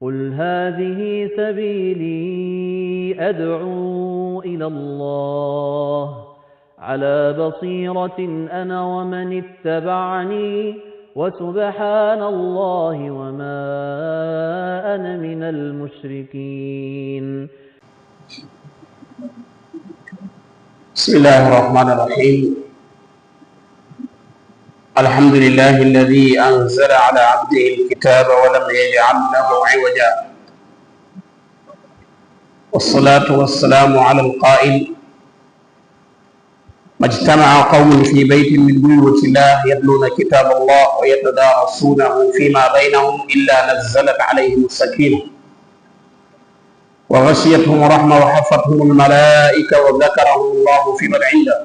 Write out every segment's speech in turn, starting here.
قل هذه سبيلي أدعو إلى الله على بصيرة أنا ومن اتبعني وسبحان الله وما أنا من المشركين. بسم الله الرحمن الرحيم. الحمد لله الذي أنزل على عبده الكتاب ولم يجعل له عوجا، والصلاة والسلام على القائل: ما اجتمع قوم في بيت من بيوت الله يتلون كتاب الله ويتدارسونه فيما بينهم إلا نزلت عليهم السكينة وغشيتهم الرحمة وحفتهم الملائكة وذكرهم الله في من عنده.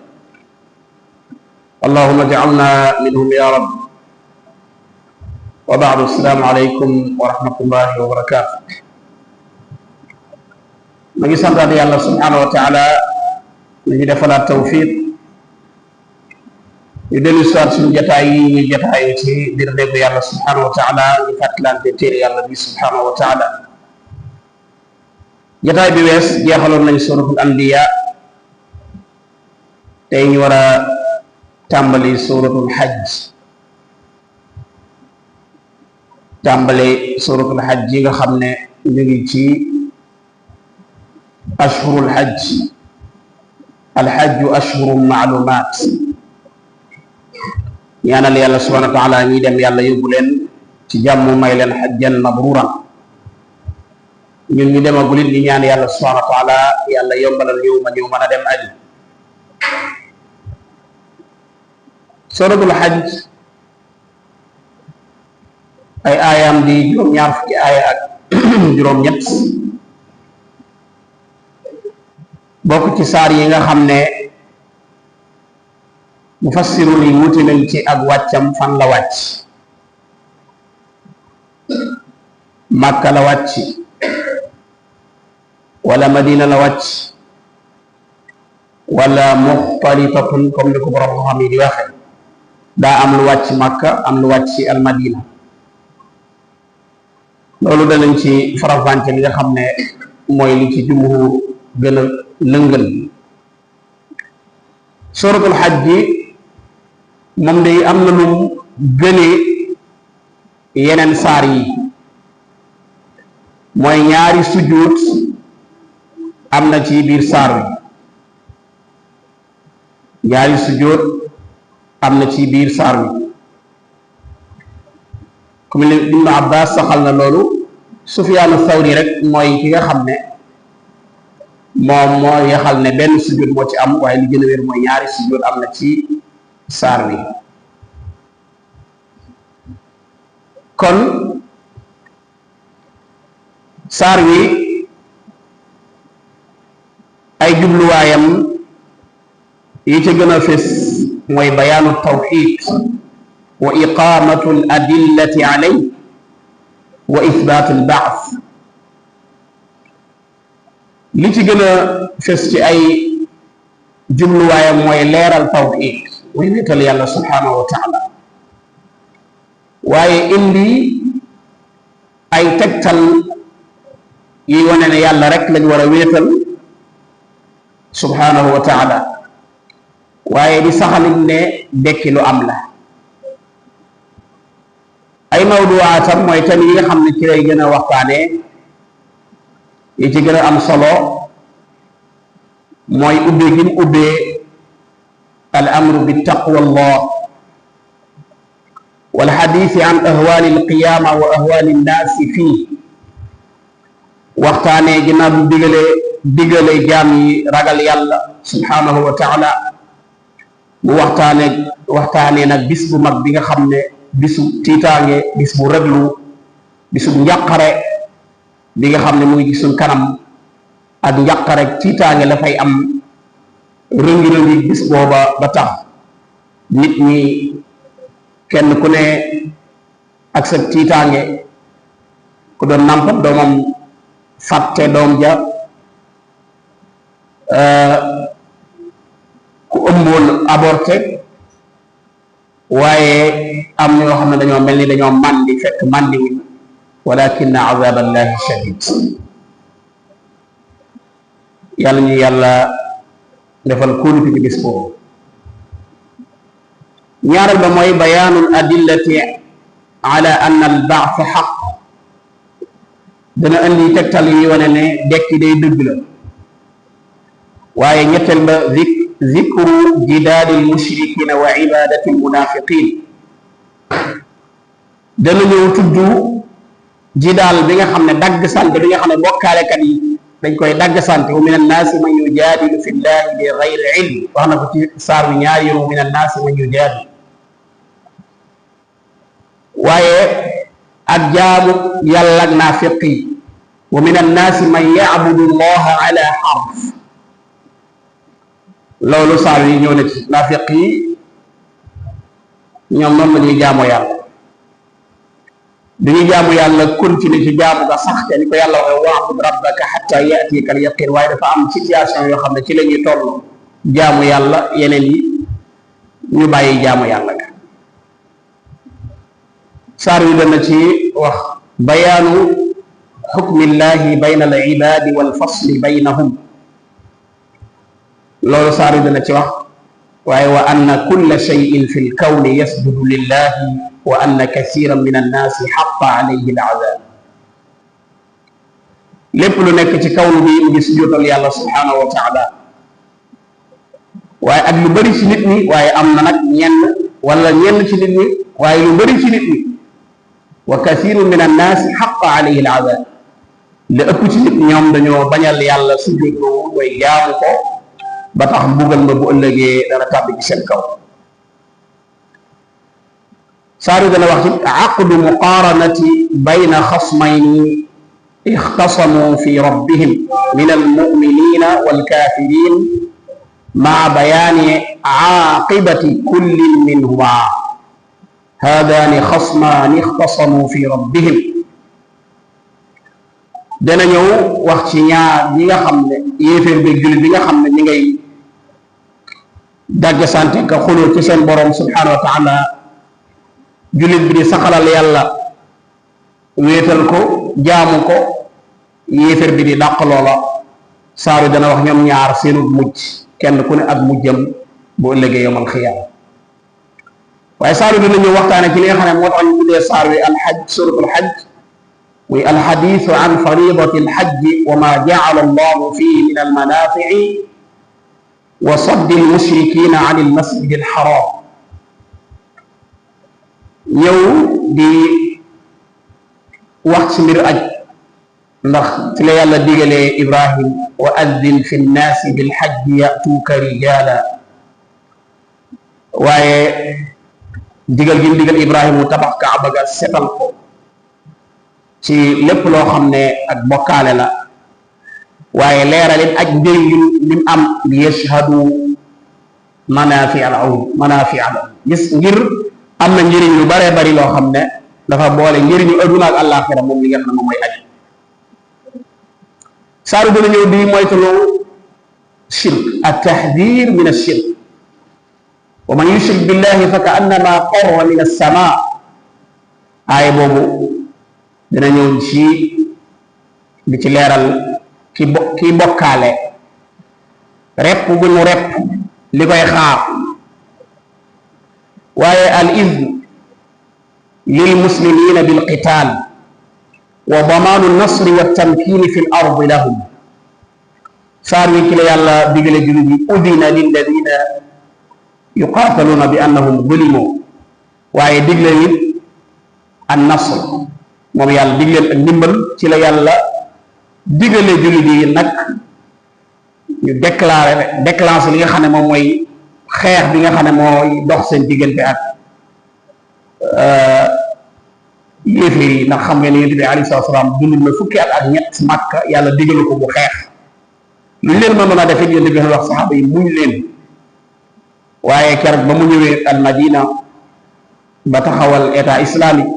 اللهم اجعلنا منهم يا رب. وبعد، السلام عليكم ورحمة الله وبركاته. نجي سنت الله سبحانه وتعالى نجي دفل التوفيق يدل سوار سن جتاي جتاي تي دير دغ يالله سبحانه وتعالى يفاتلانتي تير يالله بي سبحانه وتعالى. جتاي بي ويس جيخالون نان سورة الأنبياء، تاي ني ورا تامبالي سورة الحج. تامبالي سورة الحج ييغا خامني نيغي تي أشهر الحج. الحج أشهر معلومات. ñaanal yàlla subhanahu wa ta'ala ñi dem yàlla yóbbu leen ci jàmm, may leen hajjan mabruran. ñun ñu demagul it ñi ñaan yàlla subhanahu wa ta'ala yàlla yombalal ñu ma ñu mën a dem aji. suratul hajj ay aayam di juróom-ñaar fukki aaya ak juróom-ñett, bokk ci saar yi nga xam ne mufassirun yi wuute nañ ci ak wàccam fan la wàcc. Makka la wàcc wala Madina la wàcc wala muxtalifatun comme ni ko borom xam yi di waxe. daa am lu wàcc Makka am lu wàcc ci al Madina. loolu danañ ci faravante li nga xam ne mooy li ci jumhur gën a lëngal. suratul hajj moom day am na lu gënee yeneen saar yi, mooy ñaari sujjóot am na ci biir saar wi. ñaari sujjóot am na ci biir saar wi. comme ni Ibnu Abbas saxal na loolu. Sufyaanu Thawri rek mooy ki nga xam ne moom moo yaxal ne benn sujjóot moo ci am, waaye li gën a wér mooy ñaari sujjóot am na ci saar wi. kon saar wi ay jubluwaayam yi ci gën a fés mooy bayaanu tawxiid wa iqaamatu al adillati alay wa ithbaatu al baas. li ci gën a fés ci ay jubluwaayam mooy leeral tawxiid, muy wéetal yàlla subhaanahu wa taala, waaye indi ay tegtal yi wane ne yàlla rek lañ war a wéetal subhaanahu wa taala, waaye di saxalit ne dekki lu am la. ay mawduwaatam mooy tam yi nga xam ne ci lay gën a waxtaanee, yi ci gën a am solo mooy ubbee gi mu ubbee al amru bi taqwa allah wal xadiisi an ahwaali al qiyaama wa ahwaali nnaasi fii. waxtaanee ginnaaw bu digale jaam yi ragal yàlla subhaanahu wa taala, mu waxtaanee nag bis bu mag bi nga xam ne bisu tiitaange, bis bu rëglu, bisu njàqare bi nga xam ne mu ngi ci suñ kanam, ak njàqare tiitaange la fay am, rëngi-rëngi bis booba ba tax nit ñi kenn ku ne ak sa tiitaange. ku doon nàmpal doomam fàtte doom ja, ku ëmboon avorté, waaye am ñoo xam ne dañoo mel ni dañoo màndi fekk màndi wuñ, walakinna azaba allahi shadid. yàlla ñu yàlla defal kóolute ci bis boobu. ñaareel ba mooy bayaanul adillati ala anna al ba'th xaq, dana indi tegtal yi wane ne dekki day dëgg la. waaye ñetteel ba zikru jidaadil mushrikina wa ibadatil munafiqin, dana ñëw tudd jidaal bi nga xam ne dagg sant bi nga xam ne bokkaalekat yi dañ koy dagg sant. wa min annaasi man yujaadilu fi llahi bi gayri ilm, wax na ko ci saar wi ñaari yoon. wa min annaasi man yujaadilu, waaye ak jaamu yàlla ak naafiq yi. wa min annaasi man yacbudu allaha ala xarf, loolu saar yi ñëw na ci. naafiq yi ñoom noonu la ñuy jaamoo yàlla, dañuy jaamu yàlla continuer ci jaamu ga sax te ni ko yàlla waxee wa'bud rabbaka hatta ya'tiyaka al-yaqin. waaye dafa am situation yoo xam ne ci la ñuy toll jaamu yàlla, yeneen yi ñu bàyyi jaamu yàlla ga. saar wi dana ci wax bayaanu xukmillahi bayna al ibadi wal fasli baynahum, loolu saar wi dana ci wax. waaye wa anna kulla shay'in fi l kawni yasjudu lillahi wa anna kasiran min annaasi xaqa alayhi al azab. lépp lu nekk ci kawnu bi mu ngi sujjóotal yàlla subhanahu wa taala, waaye ak lu bëri ci nit ñi. waaye am na nag ñenn wala ñenn ci nit ñi, waaye lu bëri ci nit ñi. wa kasirun min annaasi xaqa alayhi al azab, li ëpp ci nit ñoom dañoo bañal yàlla sujjóot boobu mooy jaamu ko, ba tax mbugal ma bu ëllëgee dana tàbbi ci seen kaw. saar wi dana wax ci aqdu muqaaranati bayna xasmayni ixtasamu fi rabbihim min almuminina walkafirin maa bayaani aaqibati kullin minhuma. haadaani xasmaani ixtasamu fi rabbihim, dana ñëw wax ci ñaar ñi nga xam ne yéeféer bi jullit bi nga xam ne ñi ngay dagg sante ka xuloo ci seen borom subhanahu wa taala. jullit bi di saxalal yàlla wéetal ko jaamu ko, yéeféer bi di dàq loola. saaru dana wax ñoom ñaar seenu mujj, kenn ku ne ak mujjam bu ëllëgee yawmal xiyaama. waaye saaru dina ñëw waxtaane ci li nga xam ne moo tax ñu tuddee saar wi alxaj, suratul xaj, muy alxadiisu an faridati alxajji wa ma jacala allahu fihi min almanaafici wa saddi almushrikina an almasjidi alxaram. ñëw di wax ci mbir aj, ndax ci la yàlla digalee Ibrahim wa addin fi nnaasi bilxajji yatuuka rijaala. waaye digal gi mu digal Ibrahim mu tabax Kaaba ga setal ko ci lépp loo xam ne ak bokkaale la. waaye leeralit aj njëriñ lim am li yashhadu manafia la gis ngir am na njëriñ lu baree bari loo xam ne dafa boole njëriñu adduna ak àllaaxira moom li nga xam ne moom mooy aj. saaru dina ñëw di moytuloo shirk, at tahdir min ashirk. wa man yushrik billahi fa ka annama qarra min as-sama. aaya boobu dina ñëw ci di ci leeral ki bokkaale repp bu ñu repp li koy xaar. waaye al izn lil muslimina bil qital wa damaanu nasri wa tamkini fi l ardi lahum. saar wi ci la yàlla digale jullit yi udina lilladina yuqaataluuna bi annahum zulimu. waaye digle nit an nasr, moom yàlla digleen ak ndimbal. ci la yàlla digale jullit yi nag ñu déclenché li nga xam ne moom mooy xeex bi nga xam ne mooy dox seen diggante ak yéeféer yi. ndax xam ngeen ne Yonent bi alayhi salaatu wa salaam dund na fukki at ak ñett Makka, yàlla digalu ko bu xeex. lu leen mën a def it Yonent bi wax saxaaba yi muñ leen. waaye keroog ba mu ñëwee al Madina ba taxawal état islamique,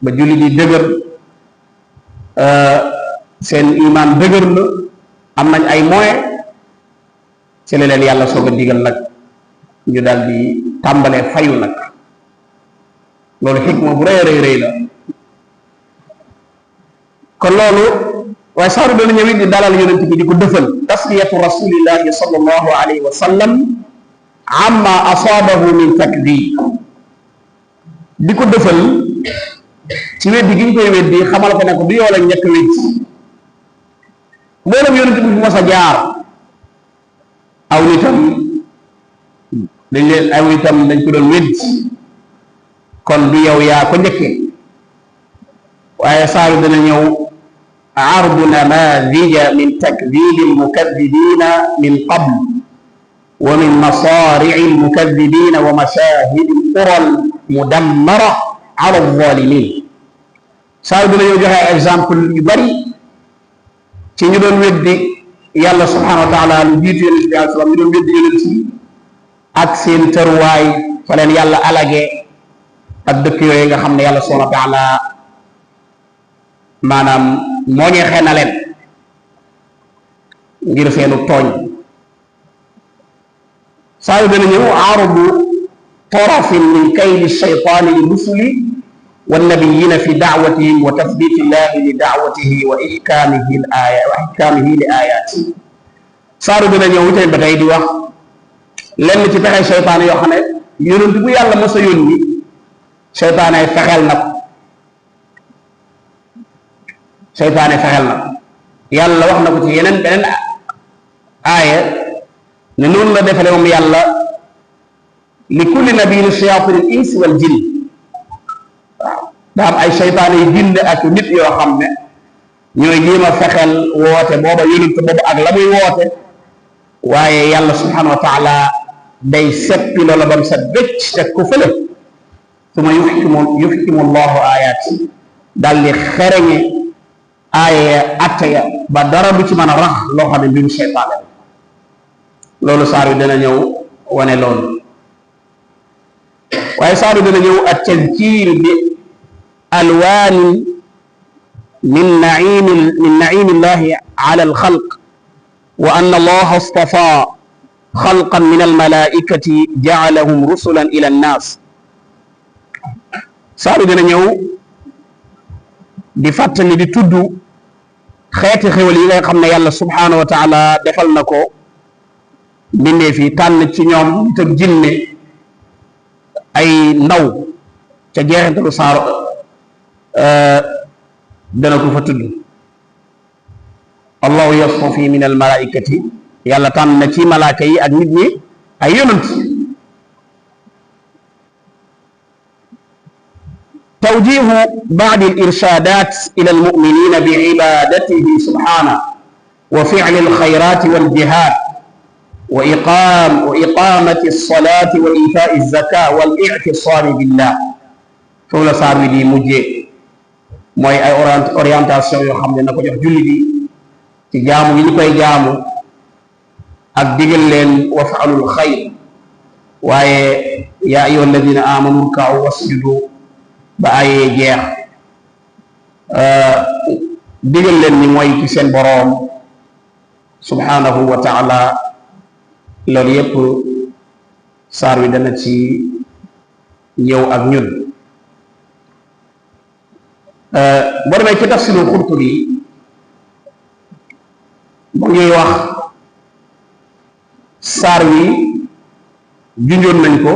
ba jullit yi dëgër, seen iman dëgër na, am nañ ay moyens, ci la leen yàlla soog a digal nag ñu daal di tàmbalee fayu nag. loolu xikma bu rëy rëy rëy la. kon loolu waaye saaru dana ñëw it di dalal yonent bi di ko dëfal tasliyatu rasulillahi sallallahu alayhi wa sallam amma asaabahu min takdib di ko dëfal ci weddi gi ñu koy weddi xamal ko ne ko du yow lañ ñekk weddi mboolem yonent bi fu mas a jaar aw nitam dañ ko doon weddi kon du yow yaa ko njëkkee waaye saaru dana ñëw ardu namadija min takdibi almukadibina min qabl wa min masarici almukadibina wa mashahidi alqura almudammara ala alzalimin saaru dana ñëw joxe exemple yu bari ci ñu doon weddi yàlla subhanahu wa taala lu jiitu yonent bi alayhi salaam ñu doon weddi yonent yi ak seen tëruwaay fa leen yàlla alage ak dëkk yooyu nga xam ne yàlla subhanahu wa taala maanaam moo ñeexee na leen ngir seenu tooñ saa yu dana ñëw arudu tarafin min kaydi shaytaani li rusuli wannabiyina fi daawatihim wa tathbiti illahi li daawatihi wa ihkaamihi li ayaatihi saa yu dana ñëw tey ba tey di wax lenn ci pexe seytaane yoo xam ne yonent bu yàlla mos a yónni seytaane fexeel na ko seytaane fexeel na ko yàlla wax na ko ci beneen aaya ne noonu la defale moom yàlla li kulli nabiyin shayatin al insi wal jinn waaw daa am ay seytaane yu bind ak nit yoo xam ne ñooy jéem a fexeel woote booba yonent boobu ak la muy woote waaye yàlla subhanahu wa taala day seppi loola ba mu set bëcc teg ko fële suma yuhkimu allahu ayaat daal di xereñe aaya atte ya ba dara du ci mën a rax loo xam ne mbiru seytaane loolu saar wi dana ñëw wane loolu waaye saar wi dana ñëw at tadkiir bi alwaani min naimi llahi ala alxalq wa anna allaha astafa xalqan min almalaikati jaalahum rusulan ila annaas saaru dina ñëw di fàttali di tudd xeeti xéwal yi nga xam ne yàlla subhanahu wa taala defal na ko mbindee fi tànn ci ñoom nit ak jinne ay ndaw ca jeexintalu saaro dana ko fa tudd allahu yastafi min almalaikati yàlla tànn na ci malaaka yi ak nit ñi ay yonant توجيه بعض الإرشادات إلى المؤمنين بعبادته سبحانه وفعل الخيرات والجهاد وإقامة الصلاة وإيتاء الزكاة والاعتصام بالله فولا صار دي مجي موي اي اورينتاسيون يو خامne nako jox julli bi ci jaamu yi ñu koy jaamu ak digal leen waf'alul khayr waaye ya ayyuhal ladina amanu ruk'u wasjudu ba ayee jeex digal leen ni mooy ci seen boroom subhanahu wa taala loolu yépp saar wi dana ci ñëw ak ñun boo demee ci tafsirul Qurtubi mu ngi wax saar wi junjoon nañ ko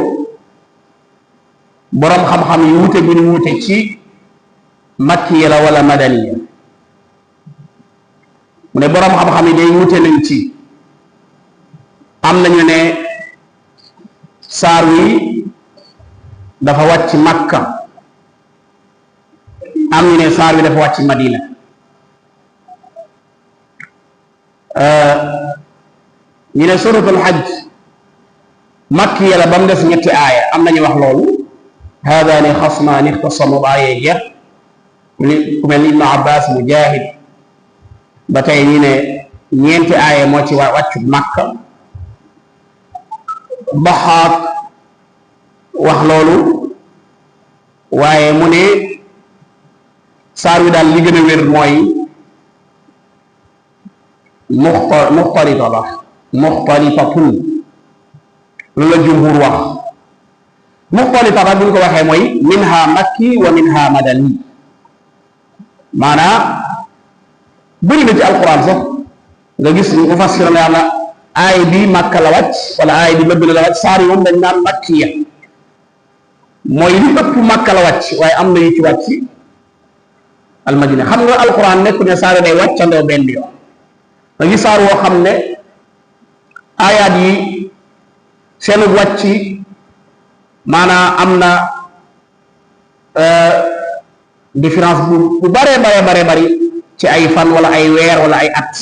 boroom xam-xam yi wute bu ñu wute ci makkiya la wala madaniya mu ne boroom xam-xam yi day wute nañ ci am nañu ne saar wi dafa wàcc Makka am ñu ne saar wi dafa wàcc Madina ñu ne suratul hajj makkiya la ba mu def ñetti aaya am nañu wax loolu haadaani xasmaani ixtasamu aaya jeex ku mel ni Ibnu Abbas Mujaahid ba tey ñu ne ñeenti aaya moo ci wàccut Makka Baxaak wax loolu waaye mu ne saar wi daal li gën a wér mooy muxtalita la muxtalitatun loolu la jumhur wax muxtalita ba bu ñu ko waxee mooy minha makki wa minha madani maanaam bëri na ci alquran sax nga gis mu fassir na yàlla aay bi Makka la wàcc wala aay bi Madina la wàcc saar yi moom dañ naan makkiya mooy li ëpp Makka la wàcc waaye am na yu ci wàcc al Madina. xam nga alquran nekku ne saar day wàccandoo benn yoon nga gis saar woo xam ne aayaat yi seen wàcc maanaam am na différence bu bare bari ci ay fan wala ay weer wala ay at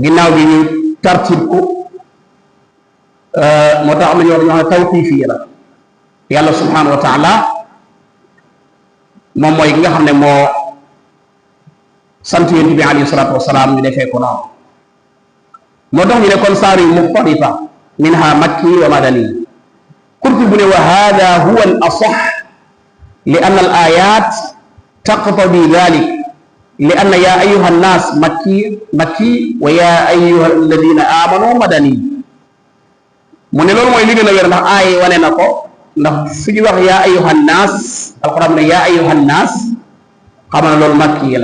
ginnaaw bi ñu tartib ko moo tax am na ñoo xam ne tawqiifi la yàlla subhanahu wa taala moom mooy ki nga xam ne moo sant yonent bi alayhi salaatu wasalaam ñu defee ko noonu moo tax ñu ne kon saar yu muxtalifa minha makki wa madani qultu bu ne wa hada huwa al asax li anna al ayat taqtadi dalik li anna ya ayuha nnas makki wa ya ayuha alladina amanu madani mu ne loolu mooy li gën a wér ndax aay wane na ko ndax su ñu wax ya ayuha nnas alquran ne ya ayuha nnas xam na loolu makki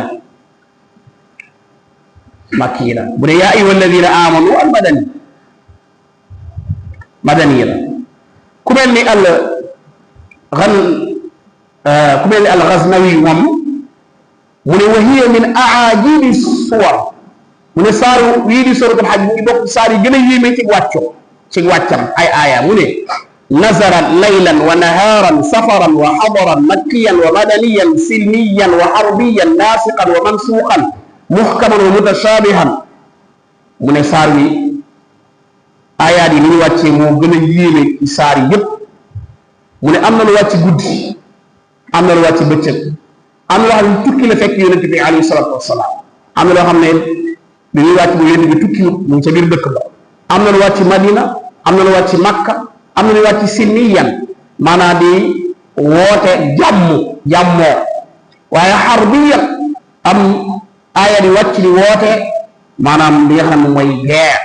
la bu ne ya ayuha alladina amanu al madani la ku mel ni al Ghaznawi moom mu ne wa hiya min aajibi suwar mu ne saaru wii di suratul Hajj mu ngi bokk saar yi gën a yéeme ci wàccam ay aaya mu ne nazara laylan wa naharan safaran wa hadaran makkiyan wa madaniyan silmiyan wa harbiyan naasiqan wa mansuuqan muhkaman wa mutashabihan mu ne saar wi aayaat yi ni ñu wàccee moo gën a yéeme ci saar yépp mu ne am na lu wàcc guddi am na lu wàcc bëccëg am na loo xam ne tukki la fekk yonent bi alayhi salaatu wasalaam am na loo xam ne bi ñuy wàcc bu yonent bi tukki mu ngi ca biir dëkk ba am na lu wàcc Madina am na lu wàcc Makka am na lu wàcc silmiyan maanaam di woote jàmmoo waaye harbiyan am aaya di wàcc di woote maanaam li nga xam ne mooy guerre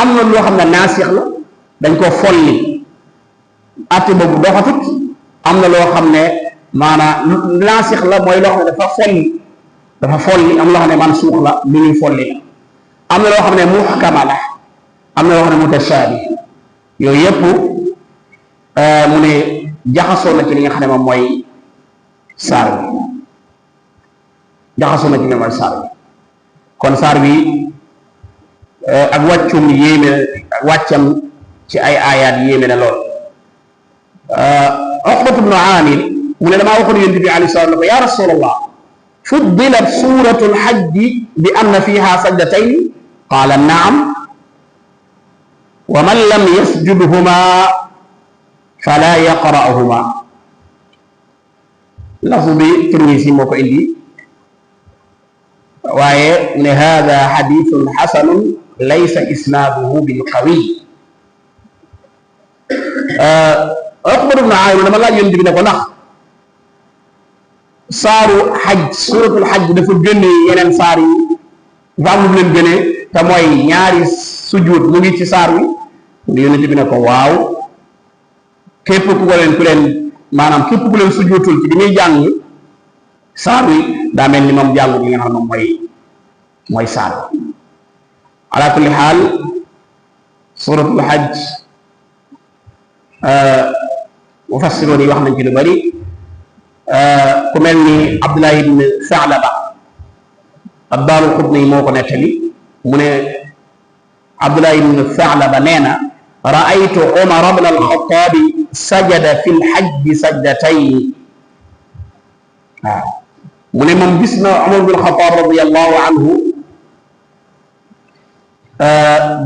am na loo xam ne naasix la dañ ko folli atte boobu doxatut am na loo xam ne maanaam naasix la mooy loo xam ne dafa folli am loo xam ne mansuux la lu ñuy folli la am na loo xam ne muhkama la am na loo xam ne mutashaabi yooyu yëpp mu ne jaxasoo na ci li nga xam ne moom mooy saar bi jaxasoo na ci li nga mooy saar bi kon saar bi ak wàccum yéeme ak wàccam ci ay aayaat yéeme na lool Uqbatu bnu Aamir mu ne damaa waxoon yonent bi alayhi salaam ne ko yaa rasulallah fuddilat suratul hajji bi anna fiha sajdatayn qaala naam wa man lam yasjudhuma fala yaqra'uhuma lafzu bi Tirmisi moo ko indi waaye ne hada hadithun hasanun laysa isnaaduhu bil qawi Uqbatu bnu Aamir dama laaj yonent bi ne ko ndax saaru xaj suratul xaj dafa gënee yeneen saar yi dafa am lu leen gënee te mooy ñaari sujjuut mu ngi ci saar wi mu yonent bi ne ko waaw képp ku leen maanaam képp ku leen sujjuutul ci bi muy jàng saar wi daa mel ni moom jàngu bi nga xam ne moom mooy saar wi ala kulli xaal suratul xaj mufassiroon yi wax nañ ci lu bari ku mel ni Abdullah ibn Sa'laba ad-Daaraqutni moo ko nettali mu ne Abdullah ibn Sa'laba nee na ra'aytu Umar ibn al-Khattab sajada fi al-hajj sajdatayn waaw mu ne moom gis na Umar ibn al-Khattab radiyallahu anhu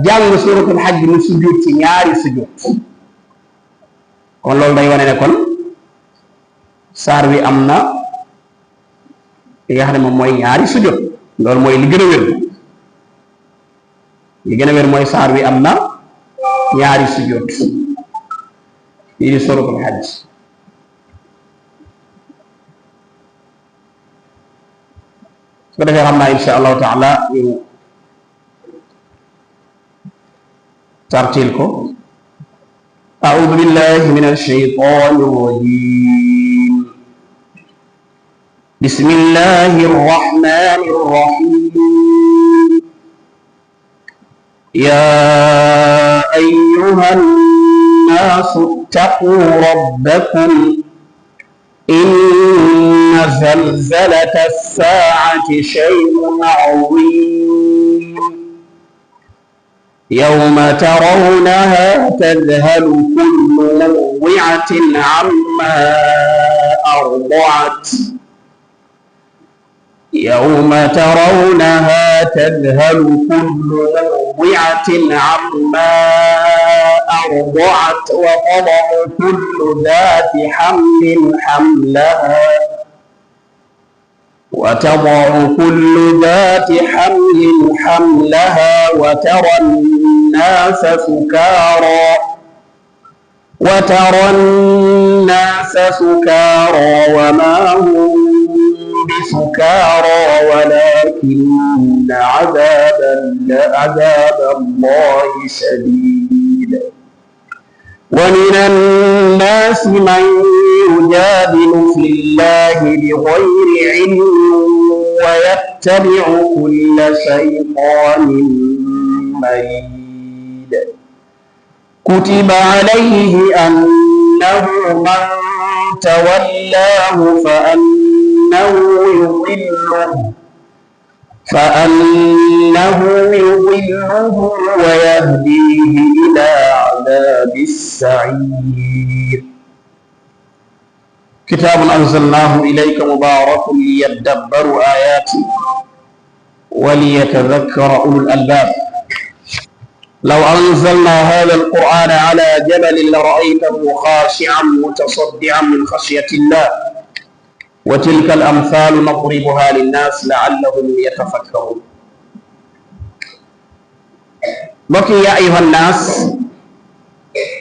jàng suratul hajj mu sujjóot ci ñaari sujjóot kon loolu day wane ne kon saar wi am na li nga xam ne moom mooy ñaari sujjóot loolu mooy li gën a wér mooy saar wi am na ñaari sujjóot lii di suratul hajj su ko defee xam naa insha allahu taala ñu tartil ko أعوذ بالله من الشيطان الرجيم بسم الله الرحمن الرحيم يا أيها الناس اتقوا ربكم إن زلزلة الساعة شيء عظيم يوم ترونها تذهل كل مرضعة عما أرضعت يوم ترونها تذهل كل مرضعة عما أرضعت وتضع كل ذات حمل حملها وترى الناس سكارى وما هم بسكارى ولكن عذاب الله شديد ومن الناس من يجادل في الله بغير علم ويتبع كل شيطان مريد كتب عليه أنه من تولاه فأنه يضله ويهديه إلى عذاب السعير كتاب أنزلناه إليك مبارك ليدبروا آياته وليتذكر أولو الألباب لو أنزلنا هذا القرآن على جبل لرأيته خاشعا متصدعا من خشية الله وتلك الأمثال نضربها للناس لعلهم يتفكرون بقي يا أيها الناس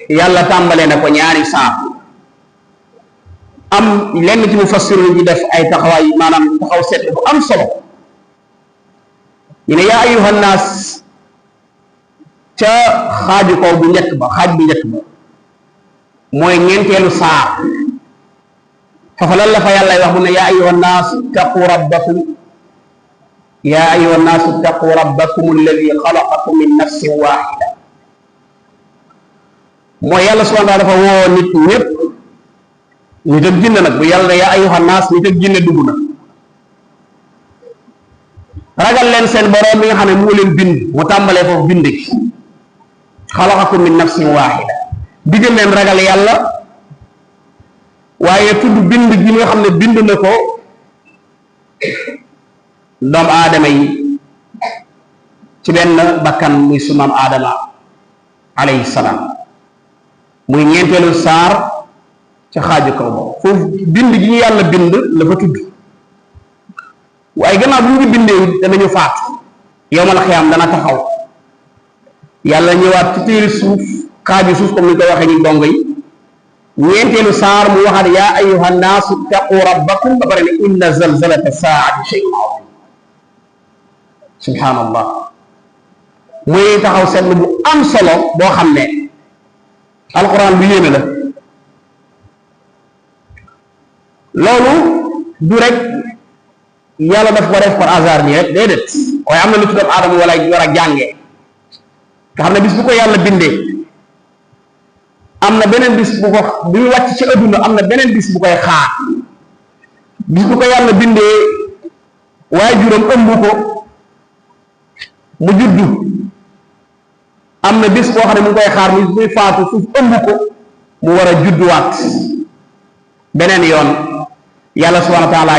يلا تامبالينا كو ñaari saar am lenn ci mufassir yi def ay taxawaay maanaam taxaw seet bu am solo ñu ne yaa ayuha nnaas ca xaaju kaw bu njëkk ba xaaj bu njëkk ba mooy ñeenteelu saar foofa lan la fa yàlla wax mu ne yaa ayuha nnaasu ittaqu rabbakum yaa ayuha nnaasu ittaqu rabbakum alladi xalaqakum min nafsin waxida mooy yàlla subhanahu wa taala dafa woo nit ñëpp nit ak jinne nag bu yàlla yaa ayuha nnaas nit ak jinne dugg na ragal leen seen boroom mi nga xam ne moo leen bind mu tàmbalee foofu bind gi xalaqakum min nafsin waxida digal leen ragal yàlla waaye tudd bind gi nga xam ne bind na ko doomu aadama yi ci benn bakkan muy sunu maam aadama alayhi salaam muy ñeenteelu saar ca xaaju kaw ba foofu bind gi ñu yàlla bind la fa tudd waaye gannaaw bu ñu bindee danañu faatu yowmal xiyaam dana taxaw yàlla ñëwaat ci téeri suuf xaaju suuf comme ni koy waxee ñu dongo yi ñeenteelu saar mu waxaat yaa ayuha nnaasu ittaqu rabbakum ba pare ne inna zalzalata saati shay'un azim subhanallah muy taxaw seetlu bu am solo boo xam ne alquran bu yéeme la loolu du rek yàlla daf ko def par hasard nii rek déedéet waaye am na lu ci doomu aadama wala war a jàngee nga xam ne bis bu ko yàlla bindee am na beneen bis bu ko bi mu wàcc ci adduna am na beneen bis bu koy xaar bis bu ko yàlla bindee waaye juróom ëmb ko mu juddu am na bis boo xam ne mu ngi koy xaar muy faatu suuf ëmb ko mu war a judduwaat beneen yoon yàlla subhanahu wa taala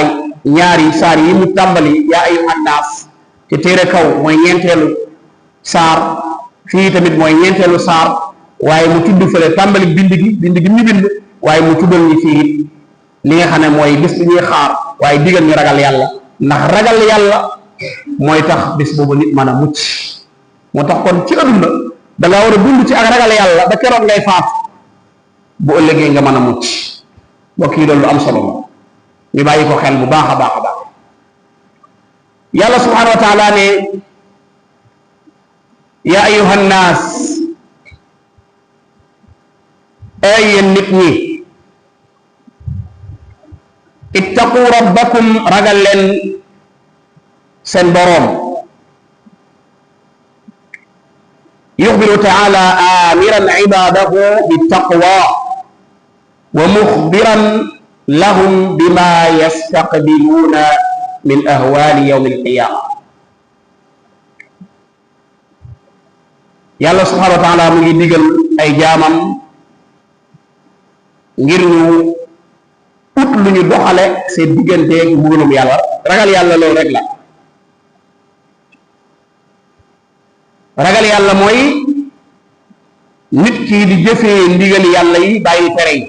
ñaari saar yi mu tàmbali yaa ayyuha nnaas te téere kaw mooy ñeenteelu saar fii tamit mooy ñeenteelu saar waaye mu tudd fële tàmbali bind gi ñu bind waaye mu tuddal ñi fii li nga xam ne mooy bis bi ñuy xaar waaye digal ñu ragal yàlla ndax ragal yàlla mooy tax bis boobu nit mën a mucc moo tax kon ci adduna da ngaa war a dund ci ak ragal yàlla ba keroog ngay faatu bu ëllëgee nga mën a mucc mbokk yi loolu lu am solo la ñu bàyyi ko xel bu baax a baax a baax yàlla subhanahu wa taala ne yaa ayuha nnaas ay yéen nit ñi ittaqu rabbakum ragal leen seen boroom. yuxbiru taala amiran ibadahu bittaqwa wa muxbiran lahum bima yastaqbiluuna min ahwali yawmi alqiyama. yàlla subhanahu wa taala mu ngi digal ay jaamam ngir ñu ut lu ñu doxale seen digganteeg mbugalum yàlla. ragal yàlla loolu rek la. ragal yàlla mooy nit ki di jëfee ndigali yàlla yi bàyyi tere yi.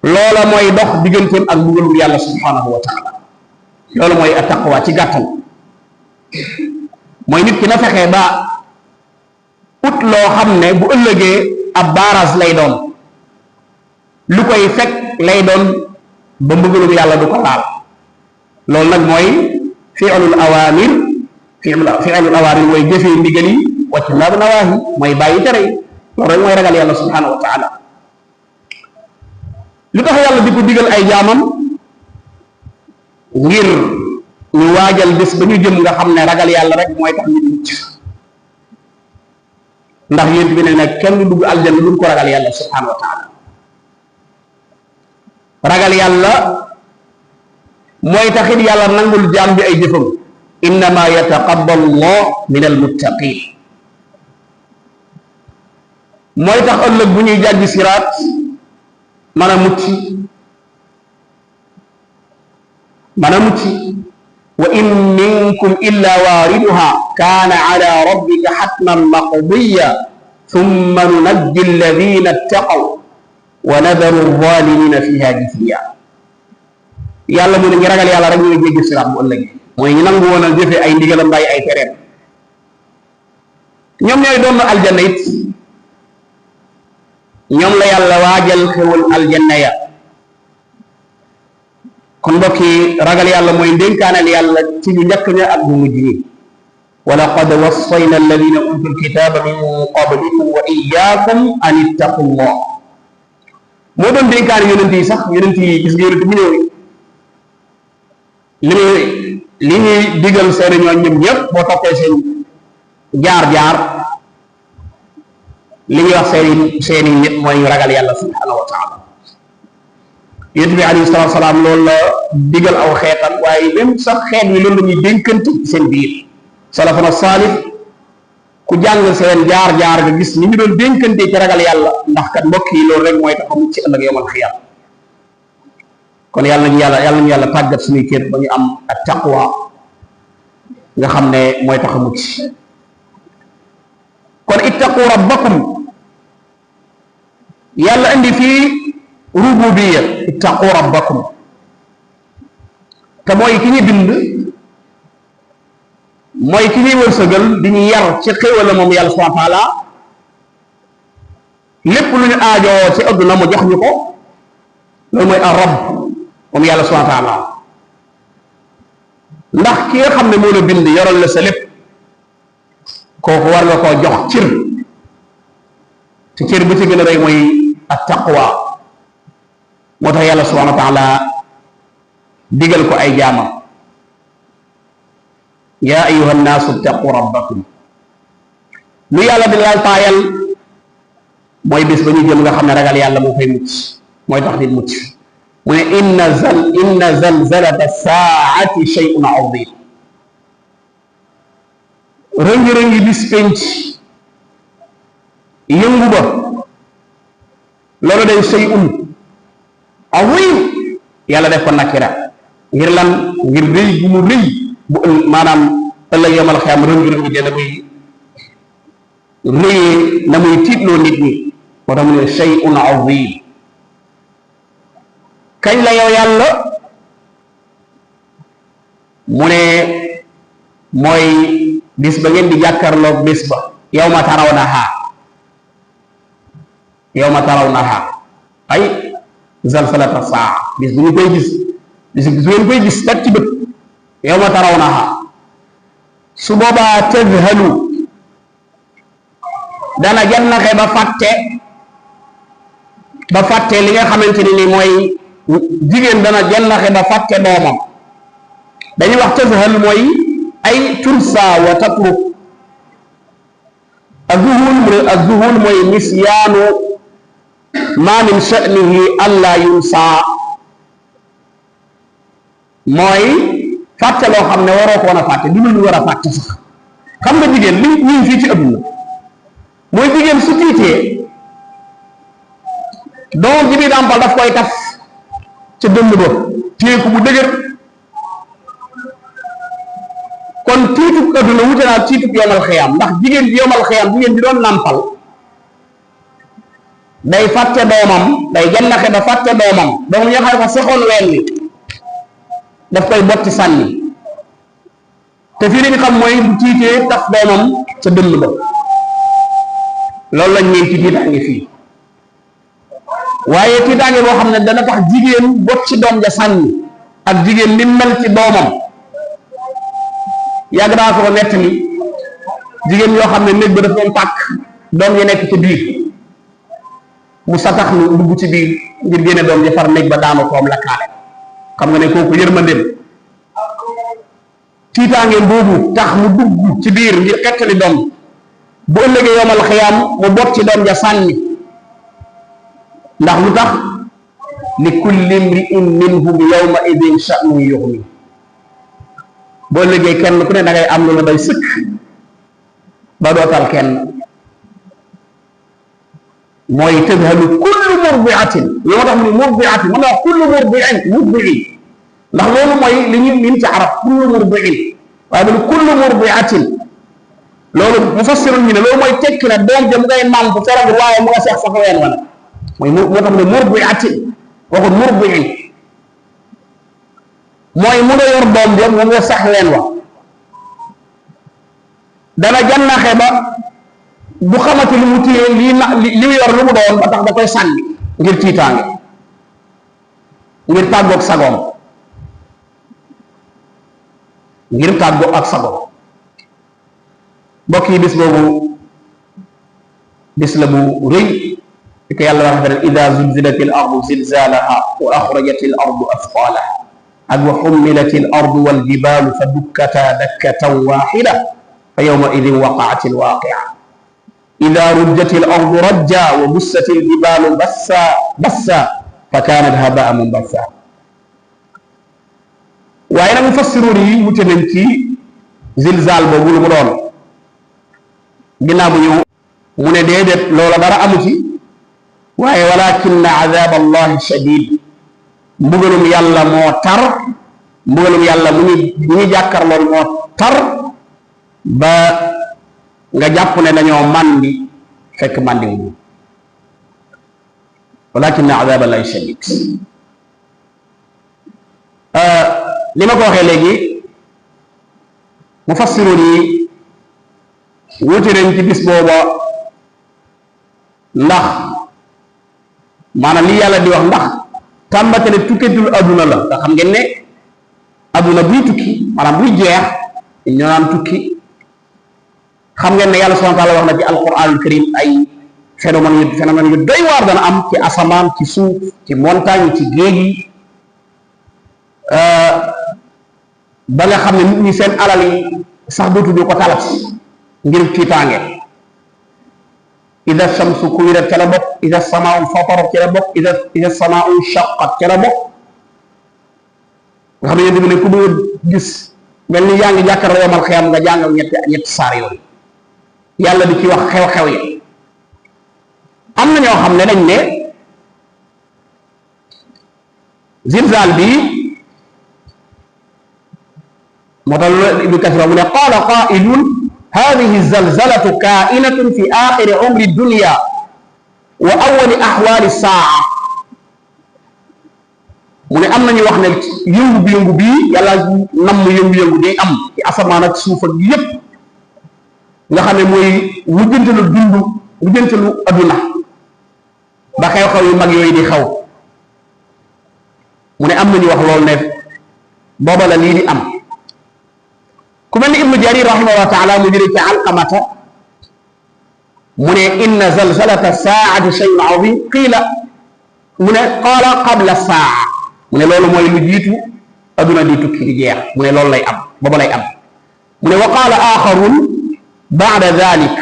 loola mooy dox digganteem ak mbugalum yàlla subhanahu wa taala. loolu mooy attaqwa ci gàttal. mooy nit ki na fexe ba ut loo xam ne bu ëllëgee ab baaraas lay doon, lu koy fekk lay doon ba mbugalum yàlla du ko laal. loolu nag mooy fi'lul awaamir. fi'lul awaamir mooy jëfee ndigal yi, wàcc naabu nawaahi mooy bàyyi tere yi. loolu rek mooy ragal yàlla subhanahu wa taala. lu tax yàlla di ko digal ay jaamam ngir ñu waajal bés ba ñu jëm nga xam ne ragal yàlla rek mooy tax nit mucc. ndax yéen bi ne nag kenn du dugg aljanna lu ko ragal yàlla subhanahu wa taala. ragal yàlla mooy taxit yàlla nangul jaam bi ay jëfam. innama yataqabbalu llah min almuttaqin. mooy tax ëllëg bu ñuy jàggi siraat mën a mucc wa in minkum illa waariduha kaana ala rabbika xatman maqdiya thumma nunajji alladina ittaqaw wa nadaru alzalimina fiha jithiya. yàlla mu ne ñu ragal yàlla rek ñooy jéggi siraat bu ëllëgee. mooy ñu nangu woon a jëfe ay ndigalam bàyyi ay tereem. ñoom ñooy doon aljanna it. ñoom la yàlla waajal xewal aljanna ya. kon mbokk yi ragal yàlla mooy ndénkaanal yàlla ci ñu njëkk ña ak ñu mujj ñi. wa laqad wassayna alladina utul kitaba min qablikum wa iyyakum an ittaqullah. moo doon dénkaane yonent yi sax. yonent yi gis nga yonent bu ñëw li ñuy digal seeni ñooñ ñoom ñëpp boo toppee seen jaar-jaar li ñuy wax seeni nit mooy ñu ragal yàlla subhanahu wa taala. yonent bi alayhi salaatu wa salaam loolu la digal aw xeetam, waaye même sax xeet wi loolu la ñuy dénkante seen biir. salafuna saalih ku jàng seen jaar-jaar nga gis ni ñu doon dénkante ci ragal yàlla, ndax kat mbokk yi loolu rek mooy tax a mucc ci ëllëg yawmal xiyaama. kon yàlla nañu yàlla tàggat suñuy kër ba ñu am ak taqwa nga xam ne mooy tax a mucc. kon ittaqu rabbakum yàlla indi fii rububiyya. ittaqu rabbakum te mooy ki ñu bind, mooy ki ñuy wërsëgal di ñu yar ci xéwala moom yàlla subhanahu wa taala. lépp lu ñu aajoo ci adduna mu jox ñu ko. loolu mooy ar-rabb moom yàlla subhanahu wa taala. ndax ki nga xam ne moo la bind yoral la sa lépp, kooku war nga koo jox cër. te cër bu ci gën a rëy mooy at-taqwa. moo tax yàlla subhanahu wa taala digal ko ay jaamam. yaa ayyuha nnaasu ittaqu rabbakum. lu yàlla di laal taayal mooy bés ba ñu jëm nga xam ne ragal yàlla moo koy mucc, mooy tax nit mucc. mu ne inna zalzalata saa'ati shay'un azim. rëngi-rëngi bis penc yëngu ba loolu day shay'un azim. yàlla def ko nakira ngir lan? ngir rëy bu mu rëy bu maanaam ëllëg yawmal xiyaama rëngi-rëngi de na muy rëyee na muy tiitloo nit ñi. moo tax mu ne shay'un azim. kañ la yow yàlla? mu ne mooy bis ba ngeen di jàkkarloog bis ba. yawma tarawnaha ay zalzalata saa. bis bu ñu koy gis, bis bu ngeen koy gis teg ci bët. yawma tarawnaha. su boobaa tadhalu dana jannaxe ba fàtte li nga xamante ni mooy jigéen dana jannaxe ba fàtte doomam dañuy wax tazhal mooy ay tursa wa tatruk az-zuhul mooy nisyaanu ma min sha'nihi alla yunsa mooy fàtte loo xam ne waroo ko woon a fàtte du lu war a fàtte sax xam nga jigéen li ñu fii ci adduna mooy jigéen su tiitee doom ji bi dàmpal daf koy taf ca dënd ba téye ko bu dëgër kon tiitub adduna wute naa tiitub yomal xiyaam ndax jigéen bi yomal xiyaam jigéen bi doon nàmpal day fàtte doomam day jannaxe ba fàtte doomam doom ñoo xam ne ko sexoon ween wi daf koy botti sànni te fii lañu xam mooy bu tiitee taf doomam ca dënd ba loolu lañ ñeen ci tiitaange fii waaye tiitaange boo xam ne dana tax jigéen bot ci doom ja sànni ak jigéen li mel ci doomam yàgg naa ko nett ni jigéen yoo xam ne néeg ba daf doon tàkk doom yi nekk ci biir mu satax lu dugg ci biir ngir génne doom ji far néeg ba daanu koom la kaale xam nga ne kooku yërmandeem tiitaangeem boobu tax mu dugg ci biir ngir xettali doom bu ëllëgee yomal xiyaam mu bot ci doom ja sànni ndax lu tax li kulli imri'in minhum yawma idin sha'nun yughni bu ëllëgee kenn ku ne da ngay am lu la doy sëkk ba dootal kenn mooy tadhalu kullu murdi'atin yoo ma tax mu ne murdi'atin mën na wax kullu murdi'in ndax loolu mooy li ñu min ci arab kullu murdi'in waaye mu kullu murdi'atin loolu mufassirun ñu ne loolu mooy tekki na doom ja mu ngay nàmp ferag waaye mu nga seex sax ween wala mooy moo tax mu ne murdi'atin waxul murdi'in mooy mu nga yor doom ja mu nga sax ween wa dana jannaxe ba bu xamante lu mu téye lii na li yor lu mu doon ba tax da koy sànni ngir tiitaange ngir tàggoog sagoom ngir tàggoo ak sagoom mbokk yi bis boobu bis la bu rëy di ko yàlla wax ne ida zulzilatil ardu zilzalaha wa axrajatil ardu asqalaha ak wa xummilatil ardu wal jibalu fa dukkata dakkatan waxida fa yawma idin waqaatil waaqia ida rujjatil ardu rajja wa bussatil jibalu bassa fa kaanat habaa munbassa waaye nag mufassiruun yi wute nañ ci zilzal boobu lu mu doon ginnaaw bu ñëw mu ne déedéet loola dara amu ci waaye walakinna azab allahi shadid mbugalum yàlla moo tar mbugalum yàlla mu ñu jàkkarlool moo tar ba nga jàpp ne dañoo màndi fekk màndi wu walakinna azab allahi shadid li ma ko waxee léegi mufassiruun yi wuute nañ ci bis booba ndax maanaam li yàlla di wax ndax tàmbate ne tukketul adduna la nga xam ngeen ne adduna buy tukki maanaam buy jeex ñoo naan tukki xam ngeen ne yàlla subhanahu wa taala wax na ci alquranul karim ay phénomène yu doy waar dana am ci asamaan ci suuf ci montagne ci géej yi ba nga xam ne nit ñi seen alal yi sax dootuñu ko talat ngir tiitaange ida shamsu kuwirat ca la bokk ida samaau fatarat ca la bokk ida samaau shaqqat ca la bokk nga xam ne yéen ne ku bëgg gis mel ni yaa ngi jàkkaarloo yomal xiyam nga jàngal ñetti saar yooyu yàlla di ci wax xew-xew yi am na ñoo xam ne dañ ne zilzal bi moo tax ibnu kasir mu ne qaala qaa'ilun hadihi zalzalatu kaa'inatun fi aaxiri umri dunya wa awwali ahwaali saa mu ne am nañu wax ne yëngu bii yàlla namm yëngu-yëngu day am ci asamaan ak suuf ak yépp nga xam ne mooy mujjantalu dund mujjantalu adduna ba xew-xew yu mag yooyu di xaw mu ne am nañu wax loolu ne booba la lii di am ku mel ni ibnu jarir rahimahullah taala mu jëlee ci alqamata mu ne inna zalzalata saati shay'un azim qiila mu ne qaala qabla saa mu ne loolu mooy lu jiitu aduna di tukki di jeex mu ne loolu lay am booba lay am mu ne wa qaala axarun ba'da dhalik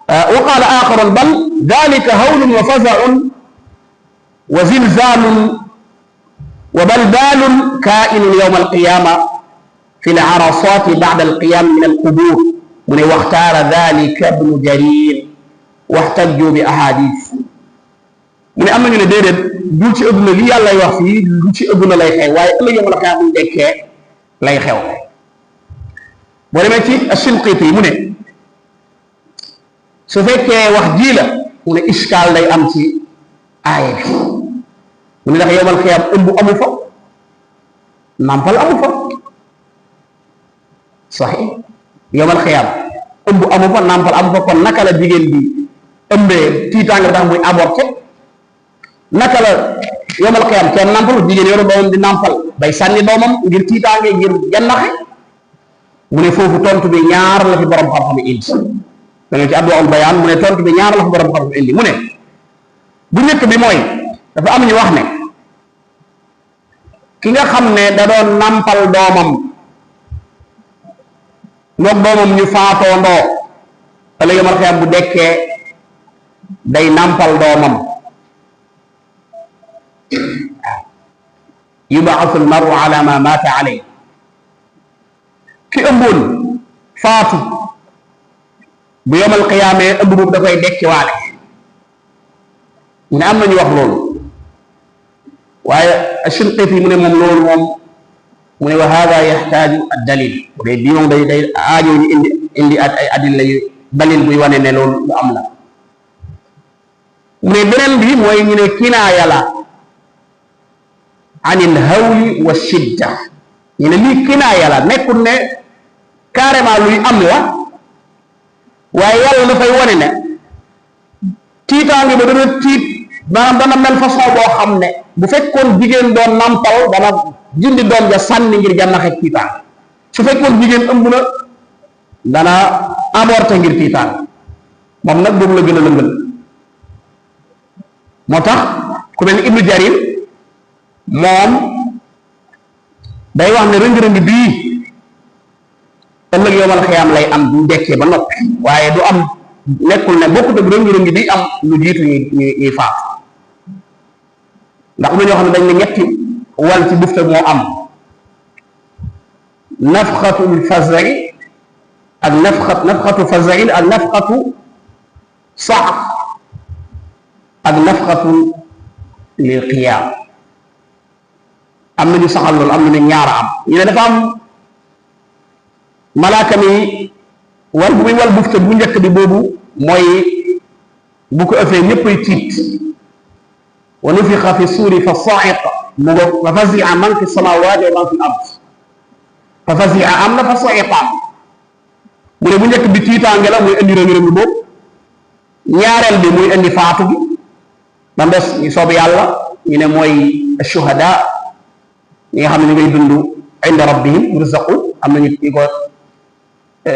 wa qaala axarun bal dhalika hawlun wa faza'un wa zilzalun wa balbalun kaa'inun yawma alqiyama fi al-arasati ba'da alqiyam min alqubur mu ne waxtaara dhalika ibnu jarir waxtajju bi ahadith mu ne am nañu ne déedéet du ci adduna li yàlla wax fii lu ci adduna lay xew waaye ëllëg yawmal qiyaama bu dekkee lay xew boo demee ci Shinqiiti mu ne su fekkee wax ji la mu ne iskaal day am ci aaya bi mu ne ndax yawmal qiyaama ëmb amu fa nampal amu fa saxi yawmal qiyaama ëmb amu fa nampal amu fa kon naka la jigéen bi ëmbee tiitaanga tax muy avorté naka la yawmal qiyaama kenn nampal jigéen yoru doomam di nampal bay sànni doomam ngir tiitaange ngir jannaxe mu ne foofu tontu bi ñaar la fi borom xam-xam indi da nga ci Adwaa'ul Bayaan mu ne tontu bi ñaar la fi borom xam-xam indi mu ne bu njëkk bi mooy dafa am ñu wax ne ki nga xam ne da doon nampal doomam moog doomam ñu faatoo ndoo wala yawmal qiyaama bu dekkee day nampal doomam yub'athu al-mar'u ala ma mata alayhi ki ëmboon faatu bu yawmal qiyaamee ëmb boobu da koy dekkiwaale ñu ne am nañu wax loolu waaye Shinqiiti mu ne moom loolu moom mu ne wa hada yaxtaaju ad-dalil bu dee bii moom day aajo ñu indi ay adilla yu dalil buy wane ne loolu lu am la mu ne beneen bi mooy ñu ne kinaaya la anil hawli wa shidda ñu ne lii kinaaya la nekkul ne carrément luy am la waaye yàlla dafay wane ne tiitaange ba dana tiit maanaam dana mel façon boo xam ne bu fekkoon jigéen doon nampal dana jindi doom ja sànni ngir jànnaxe tiitaange su fekkoon jigéen ëmb na dana avorté ngir tiitaange moom nag boobu la gën a lëngal moo tax ku mel ni Ibnu Jarir moom day wax ne rëng-rëng bii ëllëg yawmal qiyaama lay am bu dekkee ba noppi waaye du am nekkul ne bokkut ak rëng-rëng bi am lu jiitu ñuy faat ndax am na ñoo xam ne dañ ne ñetti wal ci bufte moo am nafxatul fazai ak nafxatu fazain ak nafxatu sax ak nafxatu lil qiyaam am na ñu saxal loolu am na ñu ñaara am ñu ne dafa am malaaka mi wal bu muy wal bufte bu njëkk bi boobu mooy bu ko ëffee ñëppay tiit wa nufixa fi suuri fa sa'iqa mu ngo fa fazia man fi samawati wa man fi ard fa fazia am na fa sa'iqa mu ne bu njëkk bi tiitaange la muy indi rëng-rëng boobu ñaareel bi muy indi faatu bi ba ndes ñu soob yàlla ñu ne mooy shuhada ñi nga xam ne ñu ngay dund inda rabbihim yurzaqu am na ñu ko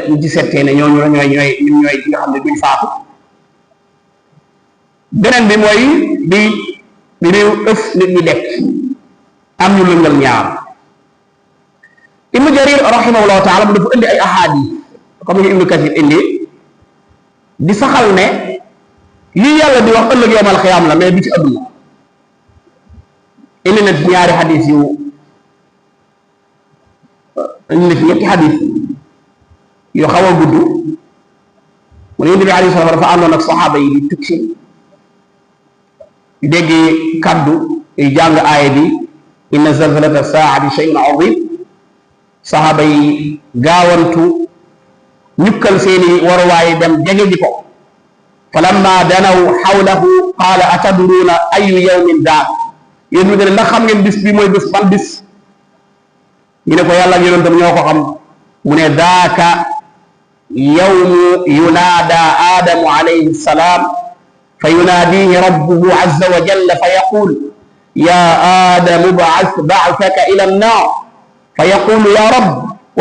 ñu ci settee ne ñooñu ñooy ñi nga xam ne duñ faatu beneen bi mooy bi réew ëf nit ñi dekk am ñu lëngal ñaar Ibnu Jarir rahimahullahu taala mu dafa indi ay ahadis comme ni Ibnu Kathir indi di saxal ne lii yàlla di wax ëllëg yawmal qiyaama la mais du ci adduna indi na ci ñaari xadis yu indi na ci ñetti xadis yu xaw a gudd mu ne Yonent bi alayhi salaam dafa àndoon ak saxaaba yi di tukki dégg kaddu yu jàng aaya bi inna zalzalata saa'ati shay'un azim saxaaba yi gaawantu ñukkal seeni waruwaay dem jege ji ko falamma danaw xawlahu qaala atadruuna ayu yawmin daa yéen ñu ne ndax xam ngeen bis bi mooy bés ban bis ñu ne ko yàlla ak yonentam ñoo ko xam mu ne daaka yawmu yunaada aadamu alayhi salaam fa yunaadihi rabbuhu azza wa jalla fa yaqul ya aadamu ba'athaka ila annaar fa yaqulu ya rabb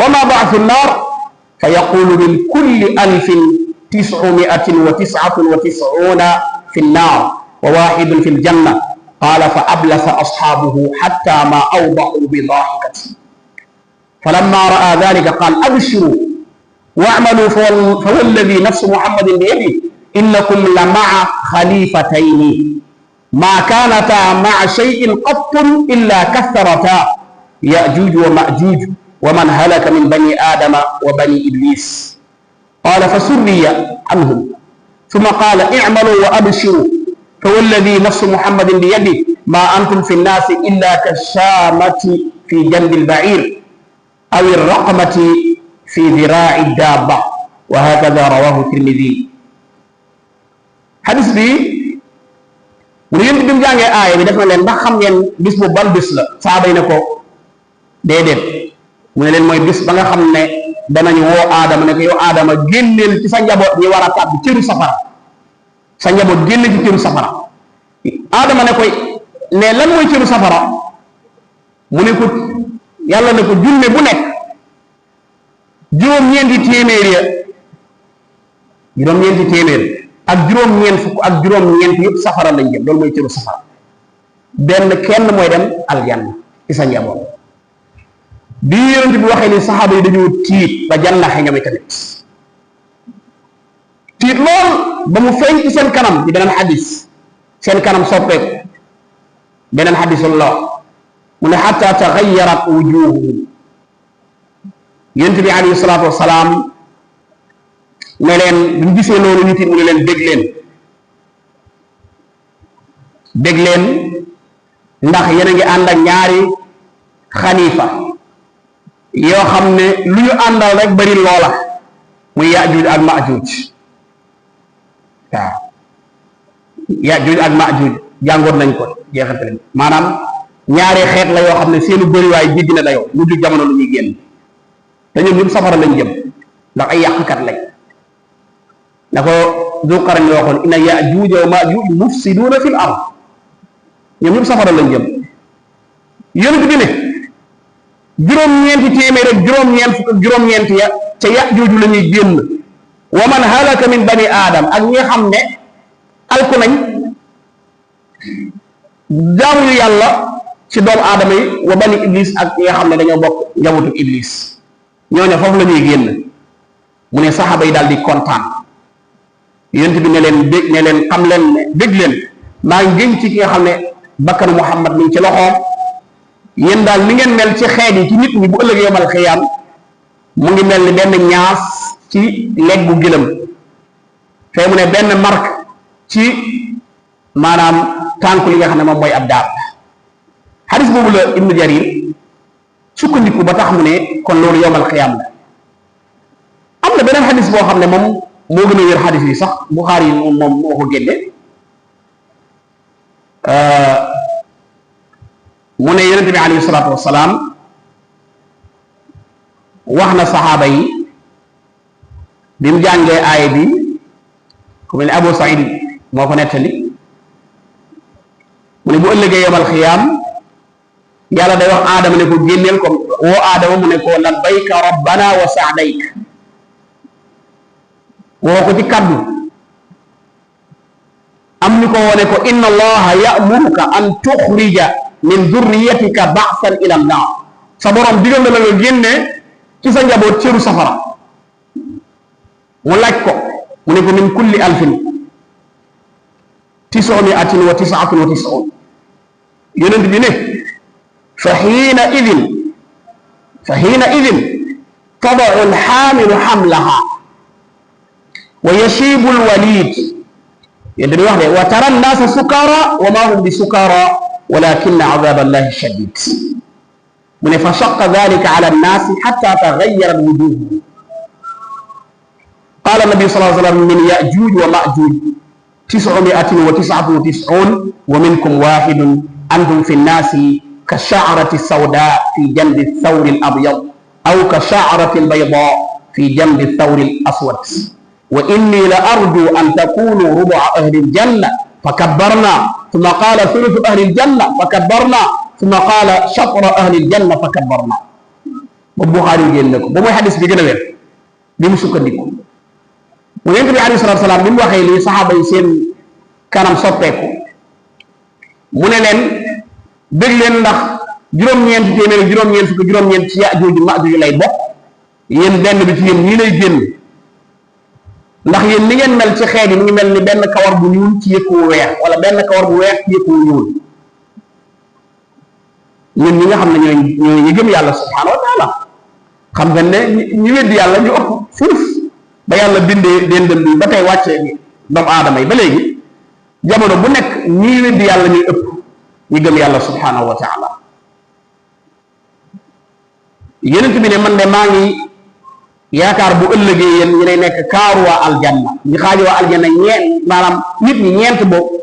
wa ma ba'thu annaar fa yaqulu min kulli alfin 999 fi annaar wa waahidun fi aljanna قال فأبلس أصحابه حتى ما أوضعوا بضاحكة فلما رأى ذلك قال أبشروا واعملوا فوالذي نفس محمد بيده إنكم لمع خليفتين ما كانتا مع شيء قط إلا كثرتا يأجوج ومأجوج ومن هلك من بني آدم وبني إبليس قال فسري عنهم ثم قال اعملوا وأبشروا فوالذي نفس محمد بيده ما أنتم في الناس إلا كالشامة في جنب البعير أو الرقمة في ذراع الدابة وهكذا رواه الترمذي. حديث بي mu ne yéen bi mu jàngee aaya bi def na leen ndax xam ngeen bis bu ban bis la saaba yi ne ko déedéet mu ne leen mooy bis ba nga xam ne danañu woo aadama ne ko yow aadama génneel ci sa njaboot ñi war a tàbbi cëru safara sa njaboot génne ci cëru safara aadama ne koy ne lan mooy cëru safara mu ne ko yàlla ne ko junne bu nekk juróom-ñeenti téeméer ya juróom-ñeenti téeméer ak juróom-ñeent fukk ak juróom-ñeent yëpp safara lañ jëm loolu mooy cëru safara benn kenn mooy dem aljanna ci sa njaboot bi yonent bi waxee ni saxaaba yi dañoo tiit ba jannaxe ñoom tamit tiit lool ba mu feeñ ci seen kanam ci beneen xadis seen kanam soppeeku beneen xadisul la mu ne xatta taxayarat wujuhuhum yonent bi alayhi salaatu wasalaam ne leen bu ñu gisee loolu nit yi mu ne leen dégg leen ndax yéen a ngi ànd ak ñaari xalifa yoo xam ne lu ñu àndal rek bari loola muy Yaajuuj ak Maajuuj waaw Yaajuuj ak Maajuuj jàngoon nañ ko jeexantale maanaam ñaari xeet la yoo xam ne seenu bëriwaay jéggi na dayoo mujj jamono lu ñuy génn te ñoom ñëpp safara lañ jëm ndax ay yàqkat lañ na ko Zulqarnayn waxoon inna Yaajuuja wa Maajuuj mufsiduuna fil ard ñoom ñëpp safara lañ jëm yonent bi ne juróom-ñeenti téeméer ak juróom-ñeent fukk ak juróom-ñeent ya ca Yaajuuj la ñuy génn wa man halaka min bani aadam ak ñi nga xam ne alku nañ jaamuñu yàlla ci doomu aadama yi wa bani iblis ak ñi nga xam ne dañoo bokk njabootu iblis ñooñu foofu la ñuy génn mu ne saxaaba yi daal di kontaan yonent bi ne leen bég ne leen xam leen ne bég leen maa ngi gën ci ki nga xam ne bakkanu Muhammad mi ngi ci loxoom yéen daal ni ngeen mel ci xeet yi ci nit ñi bu ëllëg yawmal xiyaam mu ngi mel ni benn ñaas ci leggu gëlëm fee mu ne benn marque ci maanaam tànku li nga xam ne moom mooy ab daab xadis boobu la Ibnu Jarir sukkandiku ba tax mu ne kon loolu yawmal xiyaam la am na beneen xadis boo xam ne moom moo gën a wér xadis yi sax Buxaari yi moom moo ko génne mu ne yonent bi alayhi salaatu wasalaam wax na saxaaba yi bi mu jàngee aaya bi ku mel ne Abu Saïd moo ko nettali mu ne bu ëllëgee yawmal xiyaam yàlla day wax aadama ne ko génneel ko woo aadama mu ne ko labbayka rabbana wa saadayka woo ko ci kaddu am ni ko wone ko inna allaha ya'muruka an tuxrija min durriyatika ba'san ila an-nar sa borom digal na la nga génne ci sa njaboot cëru safara mu laaj ko mu ne ko min kulli alfin 999 yonent bi ne fa xiina idin tada'u al-xaamilu xamlaha wa yashibu al-walid yéen di wax de wa tara an-naasa sukaara wa maa hum bi sukaara walakinna azaaba allahi shadiid mu ne fa shaqqa dhalika ala an-naasi hatta taghayyarat wujuuhuhum qaala nabi sallallahu alayhi wa sallam min ya'juuj wa ma'juuj 999 wa minkum waahidun antum fi an-naasi ka sha'rati as-sawdaa fi janbi ath-thawri al-abyad aw ka sha'rati al-baydaa fi janbi ath-thawri al-aswad وإني لأرجو أن تكونوا ربع أهل الجنة فكبرنا ثم قال ثلث أهل الجنة فكبرنا ثم قال شطر أهل الجنة فكبرنا البخاري جنكم بما حديث بيجنا وين بمسكنكم وينتبه عليه الصلاة والسلام بما خيلي صحابة يسين كانوا صبتكم mu ne leen dégg leen ndax juróom-ñeent téeméer juróom-ñeent fukk juróom-ñeent ci Yaajuuj Maajuuj lay bokk yéen benn bi ci yéen ñii lay génn ndax yéen ni ngeen mel ci xeet yi mu ngi mel ni benn kawar bu ñuul ci yëkku wu weex wala benn kawar bu weex ci yëkku wu ñuul ñun ñi nga xam ne ñooy ñi gëm yàlla subhaanahu wa taala xam nga ne ñi weddi yàlla ñu ëpp fuuf ba yàlla bindee dendal bi ba tey wàccee doomu aadama yi ba léegi jamono bu nekk ñi weddi yàlla ñuy ëpp ñi gëm yàlla subhaanahu wa taala yonent bi ne man de maa ngi yaakaar bu ëllëgee yéen ñu lay nekk kaaru waa aljanna ñi xaaji waa aljanna ñeent maanaam nit ñi ñeent boobu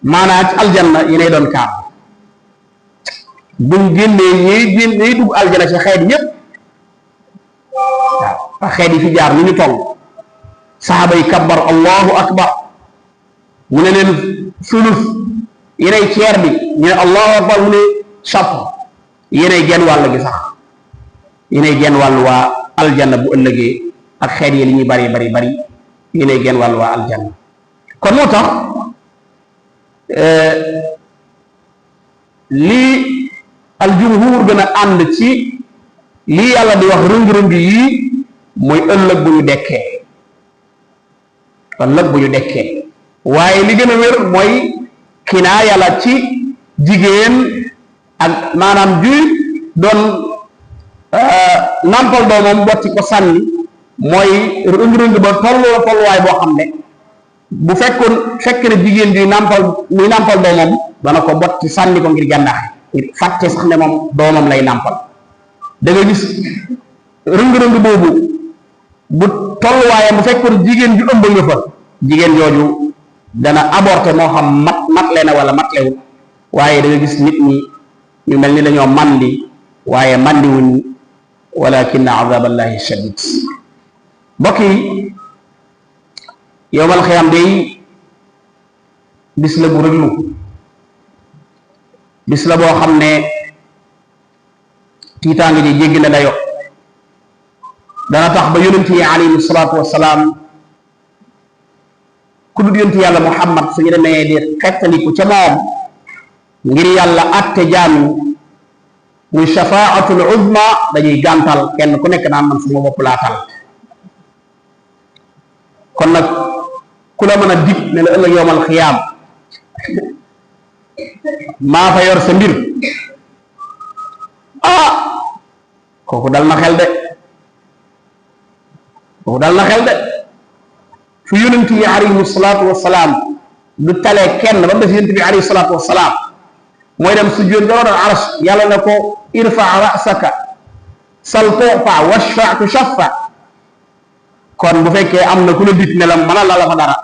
maanaam ci aljanna yéenay doon kaar buñ génnee ñuy dugg aljanna ci xeet yépp waaw xeet yi fi jaar ni ñu toll saxaaba yi kabbar allahu akbar mu ne leen sulus yéenay ceer bi ñu ne allahu akbar mu ne chapp yéenay genn wàll gi sax yéenay genn wàll waa aljanna bu ëllëgee ak xeet yi li ñuy bari bari bari yéenay genn wàll waa aljanna kon moo tax lii aljumhur gën a ànd ci lii yàlla di wax rëng-rëng yii mooy ëllëg bu ñu dekkee ëllëg bu ñu dekkee waaye li gën a wér mooy kinaa yàlla ci jigéen ak maanaam juy doon nampal doomam botti ko sànni mooy rëng-rëng ba tolluwaay boo xam ne bu fekk ne jigéen juy nampal doomam dana ko botti sànni ko ngir gànnaaxe ngir fàtte sax ne moom doomam lay nampal da nga gis rëng-rëng boobu bu tolluwaayam bu fekkoon jigéen ju ëmb nga fa jigéen jooju dana avorté moo xam matle na wala matlewut waaye da nga gis nit ñi ñu mel ni dañoo mandi waaye mandi wuñ walakin azaballahi shadid mbokk yi yowmal xiyaam day bis la bu rëglu bis la boo xam ne tiitaange ji jéggi na dayo dana tax ba yonent yi alayhim salaatu wassalaam ku dul yonent yàlla Muhammad suñu demee di xettaliku ca moom ngir yàlla atte jaam muy shafaatul uzma dañuy gàntal kenn ku nekk naan man sama bopp laa tal kon nag ku la mën a dig ne la ëllëg yowmal xiyaam maa fa yor sa mbir kooku dal na xel de kooku dal na xel de fu yonent yi alayhi salaatu wassalaam du talee kenn ba mu def yonent bi alayhi salaatu wassalaam mooy dem sujjóot nga doon arsh yàlla ne ko irfa rasaka sal tu'ta washfa tushaffa kon bu fekkee am na ku la dit ne la mën a la fa dara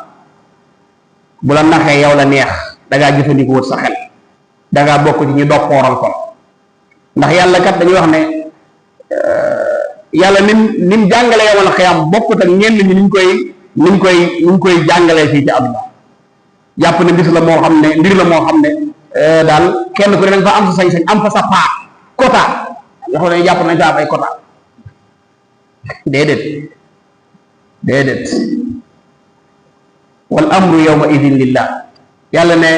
bu la naxee yow la neex dangaa jëfandikoo wut sa xel dangaa bokk ci ñu doppooral kon ndax yàlla kat dañuy wax ne yàlla nim jàngale yowmal xiyaam bokkut ak ñenn ñi niñ koy jàngalee fii ci àdduna jàpp ne mbir la moo xam ne daal kenn ku ne danga fa am sa sañ-sañ am fa sa part quota yoo xam ne jàpp nañ fa am ay quota déedéet wal amru yawma idin lillah yàlla ne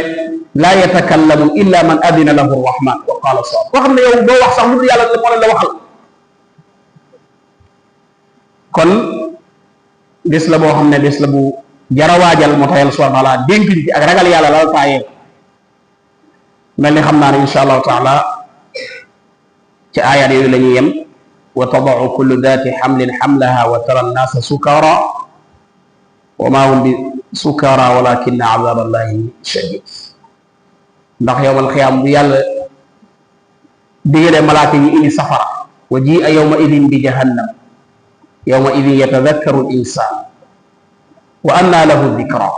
laa yatakallamu illa man adina lahu rahman wa qala sawab koo xam ne yow doo wax sax lu dul yàlla moo leen la waxal kon bés la boo xam ne bés la bu jarawaajal moo tax yàlla subhanahu wa taala dénk ci ak ragal yàlla lal taayee mel ni xam naa ne insha allahu taala ci aayaat yooyu la ñuy yem wa tadau kullu dati xamlin xamlaha wa tara annaasa sukara wa ma hum bi sukara walakinna azaba allahi shadid ndax yowmal xiyaam bu yàlla digalee malaaka yi indi safara wa jii a yowma idin bi jahannam yowma idin yatadakkaru l insan wa anna lahu dikra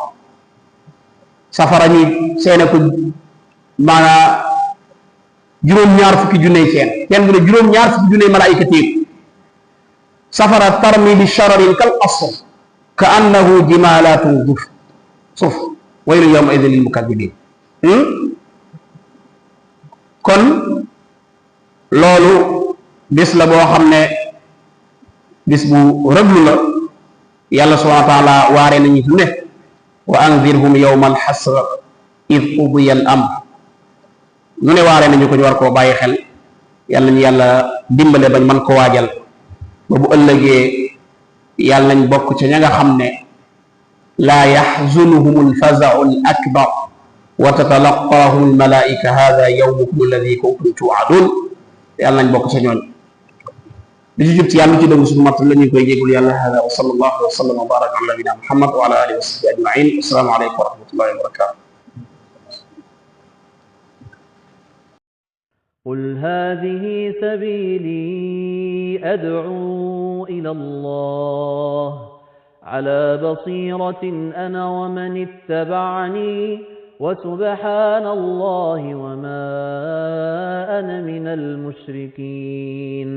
safara ñi seene ko maanaa juróom-ñaar fukki junney kenn bu ne juróom-ñaar fukki junney malaayika téeg safara tarmi bi shararin kal asr ka annahu jimalatun suf waylun yawma idin lil mukadibin kon loolu bis la boo xam ne bis bu rëglu la yàlla subhanahu wa taala waare nañu fi ne wa anzirhum yawma alxasr id qudiya al amr ñu ne waaree nañu ko ñu war koo bàyyi xel yàlla ñu yàlla dimbale bañ mën ko waajal ba bu ëllëgee yàlla nañ bokk ca ña nga xam ne laa yaxzunuhum alfazau al akbar wa tatalaqaahum almalaika hada yawmukum alladi kuntum tuadun yàlla nañ bokk ca ñooñ li ci jub ci yàlla ci dëgg suñu mat la ñu koy jégul yàlla hada wa sallallahu wa sallam wa baraka ala nabina muhammad wa ala alihi wa sahbihi ajmain assalaamu aleykum wa rahmatullahi wa barakatuh قل هذه سبيلي أدعو إلى الله على بصيرة أنا ومن اتبعني وسبحان الله وما أنا من المشركين